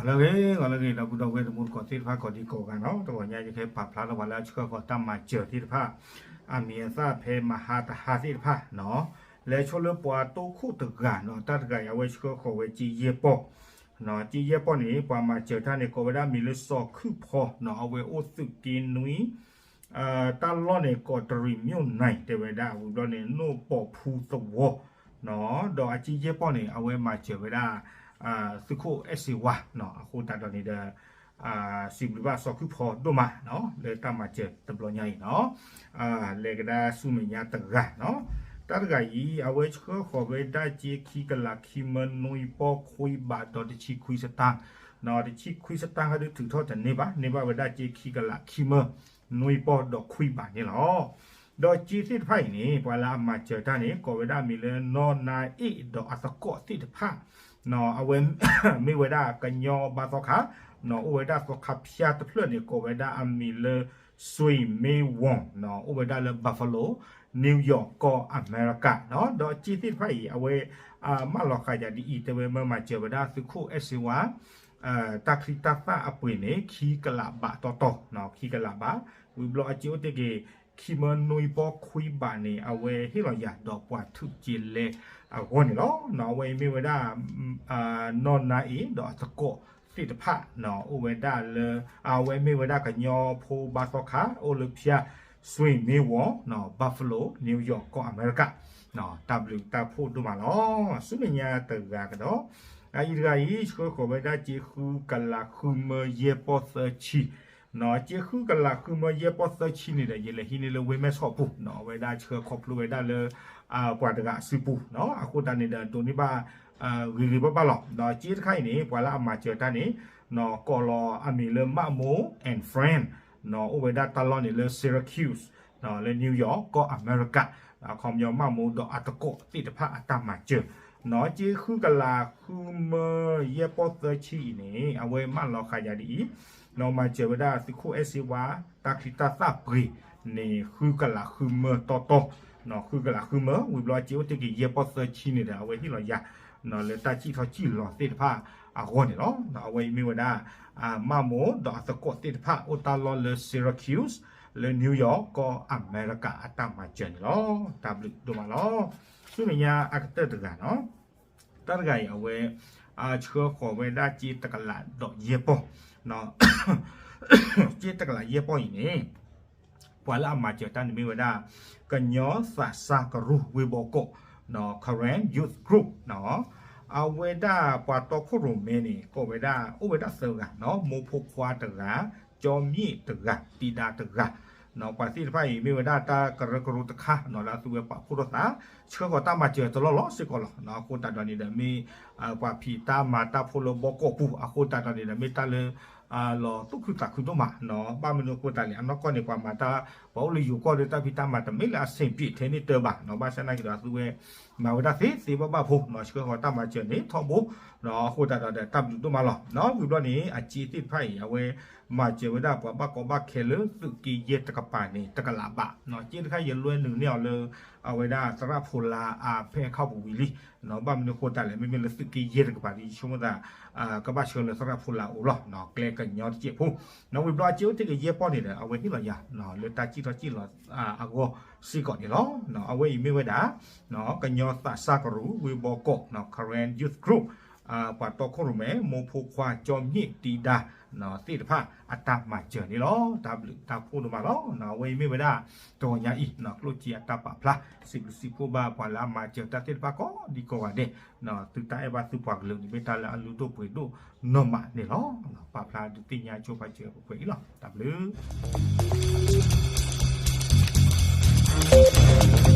ဂီၤလၢအဂ့ၤ ဂီၤလၢအဂ့ၤ ဒီပုၢ်ဒီဝဲၢ်တံၤသကိးသ့ၣ်တဖၣ် ကိးဒံကိးဂၤနီၤ, တဂီၤညါယကဟဲပာ်ဖျါထီၣ်ပှၤလၢအဆှၢဃီၤတၢ်မၤစၢၤသ့ၣ်တဖၣ် အမံၤအသၣ်ဖဲမဟါတဟါသ့ၣ်တဖၣ်နီၤ, လဲၤဆိလၢပှၤတိခိၣ်တဂၤနီၤ, တၢ်တဂၤအံၤ အဝဲဆှၢဃီၤဝဲစ့ယဲၢ်ပီၢ်, စ့ယဲၢ်ပီၢ်န့ၣ် ပှၤမၤစၢၤတၢ်န့ၣ် ကိးဝဲဒၣ်မံၤလၢစီၤခုၣ်ဖီနီၤ, အဝဲအိၣ်သုးက့နွံ တၢ်လီၢ်န့ၣ် ကီးတရံးမျိၣ်နံၤ တဲဝဲဒၣ် ဝံၤဘျီန့ၣ် နိၣ်ပိာ်ဖူသဝီ, ဒီးအစ့ယဲၢ်ပီၢ်န့ၣ် အဝဲမၤစၢၤဝဲဒၣ် သုးခိၣ်အဲၣ်စ့ဝါနီၤ, အဃိသတးဒီးန့ၣ်ဒီး စံးဘျုးဘၣ်စီၤခုၣ်ဖီဒိၣ်မးနီၤ, လၢတၢ်မၤစၢၤတဘျီညါအံၤနီၤ, လဲၤကဒါဆူမဲာ်ညါတဂၤနီၤ, တၢ်တဂၤအံၤ အဝဲဆှၢဃီၤဝဲဒၣ်စ့ခံကလးခံမၢနွံပီၢ်ခွံဘးဒီးတဆံခွံစတၢၣ်, တဆံခွံစတၣ်ဟဲဒုးထုးထီၣ်တန့ၢ်ဘၣ်, န့ၢ်ဘၣ်ဝဲဒၣ်စ့ခံကလးခံမၢ နွံပီၢ်ဒီးခွံဘးန့ၣ်လီၤ. ဒီးစ့သ့ၣ်တဖၣ်အံၤန့ၣ် ပှၤလၢအမၤစၢၤတၢ်န့ၣ် ကိးဝဲဒၣ်မံၤလၢနီၢ်နါအ့ၣ်ဒီးအသကိးသ့ၣ်တဖၣ်, အဝဲမ့ၢ်ဝဲဒၣ်ကညီဘါသီခါ, အိၣ်ဝဲဒၣ်သီခါဖၠါတဖျၢၣ်န့ၣ် ကိးဝဲဒၣ်အမံၤလၢ စွ့ၤမ့ဝီၤ, အိၣ်ဝဲဒၣ်လၢ Buffalo, New York ကီၢ်အမဲရကၤနီၤ, ဒီးစ့သ့ၣ်တဖၣ်အံၤ အဝဲ မၢလီၤဃာ်ယၤဒ်အံၤ တဲဝဲမၢမၤစၢၤဝဲဒၣ်သုးခိၣ်အဲၣ်စ့ဝါ တၢ်ချံတၢ်သၣ်အပှ့ၤန့ၣ် ခံကလးဘးတီတီ, ခံကလးဘး, ဝံၤဘျီအစ့အိၣ်တ့ၢ်က့ၤ ခံမၢနွံပီၢ်ခွံဘးန့ၣ် အဝဲဟ့ၣ်လီၤယၤဒီးပှၤထုးက့ၤလဲအဂီၢ်န့ၣ်လီၤ. အဝဲအံၤမ့ၢ်ဝဲဒၣ် နီၢ်နါအ့ၣ်ဒီးအသကိးသ့ၣ်တဖၣ် အိၣ်ဝဲဒၣ်လၢ အဝဲမ့ၢ်ဝဲဒၣ်ကညီဖိဘါသီခါ အိၣ်လၢဖၠါ စွ့ၤမ့ဝီၤ Buffalo, New York ကီၢ်အမဲရကၤ, တၢ်ဘျုးတၢ်ဖှိၣ်ဒိၣ်မးလီၤ. ဆူမဲာ်ညါတဂၤကဒီး, အအံၤတဂၤအံၤ ဆှၢဃီၤဝဲဒၣ်စ့ဃုကလးဃုမၢယဲၢ်ပီၢ်သၢဆံ, စ့ဃုကလးဃုမၢယဲၢ်ပီၢ်သၢဆံန့ၣ်ဒီး ယလဲၤဟံးန့ၢ်လၢဝ့ၢ်မဲၢ်ဆီးပူၤ, အဝဲဒၣ်ဆှၢခီဖျိဝဲဒၣ်လၢ ပှၤတဂၤအစုပူၤ, အဃိသတးန့ၣ်ဒီး ဒိးန့ၢ်ဘၣ် ဂ့ၤဂ့ၤဘၣ်ဘၣ်လီၤ. စ့တခါအံၤန့ၣ် ပှၤလၢအမၤစၢၤတၢ်န့ၣ် ကိးလီၤအမံၤလၢ မၣ်မိ and friend, အိၣ်ဝဲဒၣ်တၢ်လီၢ်န့ၣ်လၢ Syracuse လၢ New York ကီၢ်အမဲရကၤ, အခီပညီမၣ်မိဒီးအသကိးသ့ၣ်တဖၣ်အတၢ်မၤစၢၤ, စ့ဃုကလးဃုမၢယဲၢ်ပီၢ်သၢဆံအံၤန့ၣ် အဝဲမၢလီၤဃာ်ယၤဒ်အံၤ, မၤစၢၤဝဲဒၣ်သုးခိၣ်အဲၣ်စ့ဝါ တၢ်ချံတၢ်သၣ်ပှ့ၤန့ၣ် ဃုကလးဃုမၢတီတီ, ဃုကလးဃုမၢ, ဝံၤဘျီစ့အိၣ်တ့ၢ်က့ၤယဲၢ်ပီၢ်သၢဆံန့ၣ်ဒီး အဝဲဟ့ၣ်လီၤယၤ လၢတၢ်စံၣ်ထီၣ်စံၣ်လီၤသ့ၣ်တဖၣ်အဂီၢ်န့ၣ်လီၤ. အဝဲအံၤမ့ၢ်ဝဲဒၣ် မၣ်မိဒီးအသကိးသ့ၣ်တဖၣ် အိၣ်တၢ်လီၢ်လၢ Syracuse လၢ New York ကီၢ်အမဲရကၤအတၢ်မၤစၢၤန့ၣ်လီၤ. တၢ်ဘျုးဒိၣ်မးလီၤ. ဆူမဲာ်ညါအကတၢၢ်တဂၤနီၤ, တၢ်တဂၤအံၤအဝဲ ဆှၢဃီၤဝဲဒၣ်စ့တကလးဒီးယဲၢ်ပီၢ်, စ့တကလးယဲၢ်ပီၢ်အံၤန့ၣ် ပှၤလၢအမၤစၢၤတၢ်န့ၣ်မ့ၢ်ဝဲဒၣ် ကညီသးစၢ်ကရူၢ်ဝ့ၢ်ဘီကီး Karen Youth Group နီၤ, အဝဲဒၣ်ပှၤတီခိၣ်ရိၣ်မဲန့ၣ် ကိးဝဲဒၣ် အိၣ်ဝဲဒၣ်သၢဂၤနီၤ, မိၢ်ဖိခွါတဂၤ, ကၠီမၠ့ၣ်တဂၤ, တံဒါတဂၤ, ပှၤသ့ၣ်တဖၣ်အံၤမ့ၢ်ဝဲဒၣ်တၢ်ကရၢကရိတခါနီၤ လၢအသုဝဲပာ်ဖှိၣ်ထီၣ်သး ဆှၢဃီၤတၢ်မၤစၢၤတလီၢ်လီၢ်စ့ၢ်ကီးလီၤ. အဃိသတးဒီးန့ၣ်ဒီးမ့ၢ် ပှၤဖံးတၢ်မၤတၢ်ဖိလၢဘီကီးပူၤ အဃိသတးဒီးန့ၣ်ဒီး မ့ၢ်တၢ်လၢ လီၤသူၣ်ခုသးခုဒိၣ်မးနီၤ, ဘၣ်မနုၤအဃိသတးလဲၣ် အနီၢ်ကီၢ်န့ၣ် ပှၤမၤတၢ် ပှၤအိၣ်လၢယိၤကီၢ်ဒီး တၢ်ဖံးတၢ်မၤတမ့ၢ်လၢအဆင်ပြေထဲန့ၣ်တၢ်ဘၣ်နီၤ, ဘၣ်ဆၣ်နာ်က့ဒီးအသုဝဲ မၤဝဲဒၣ်သ့သ့ဘၣ်ဘၣ်ဖိနီၤ, ဆှၢဃီၤတၢ်မၤစၢၤန့ၣ်ထီဘိနီၤ, အဃိသတးဒီးတၢ်ဘျုးဒိၣ်မးလီၤ. ဝံၤဘျီန့ၣ် အစ့သ့ၣ်တဖၣ်အံၤ အဝဲမၤစၢၤဝဲဒၣ်ပှၤဘၣ်ကီဘၣ်ခဲလၢသုးက့ယဲၢ်တကပၤန့ၣ် တကလးဘးနီၤ, စ့တခါယလွဲနုာ်န့ၢ်အီၤလၢ အဝဲဒၣ်သရၣ်ဖိလါအဖဲအခီၣ်ပူၤဝံၤလံ, ဘၣ်မနုၤအဃိသတးလဲၣ် မ့မ့ၢ်လၢသုးက့ယဲၢ်တကပၤဒီး ယဆိကမိၣ်သး ကဘၣ်ဆှၢလၢသရၣ်ဖိလါအအိၣ်လီၤ, ကျဲကညီတစဲးဖိ, ဝံၤဘျီအစ့အိၣ်တ့ၢ်က့ၤယဲၢ်ပီၢ်န့ၣ်ဒီး အဝဲဟ့ၣ်လီၤယၤ လၢတၢ်စံၣ်ထီၣ်စံၣ်လီၤအဂီၢ်စ့ၢ်ကီးန့ၣ်လီၤ. အဝဲအံၤမ့ၢ်ဝဲဒၣ် ကညီသးစၢ်ကရူၢ်ဝ့ၢ်ဘီကီး Karen Youth Group ပှၤတီခိၣ်ရိၣ်မဲ မိၢ်ဖိခွါ ကၠီမၠ့ၣ် တံဒါ သ့ၣ်တဖၣ်အတၢ်မၤစၢၤန့ၣ်လီၤ. တၢ်ဘျုးတၢ်ဖှိၣ်ဒိၣ်မးလီၤ. အဝဲအံၤမ့ၢ်ဝဲဒၣ် တဂီၤညါအံၤ ကျိၣ်စ့အတၢ်ပာ်ဖျါ စံးဘျုးစံးဖှိၣ်ဘၣ်ပှၤလၢအမၤစၢၤတၢ်သ့ၣ်တဖၣ်ကိးဒံကိးဂၤဒဲး, သုတၢ်အဲၣ်ဘၣ်သုပှၤကလုာ်န့ၣ် မ့ၢ်တၢ်လၢအလုၢ်ဒိၣ်ပှ့ၤဒိၣ်နီၢ်မးန့ၣ်လီၤ. ပာ်ဖျါဒုးသ့ၣ်ညါဆိပာ်စၢၤပှဲၤပှဲၤအံၤလီၤ. တၢ်ဘျုး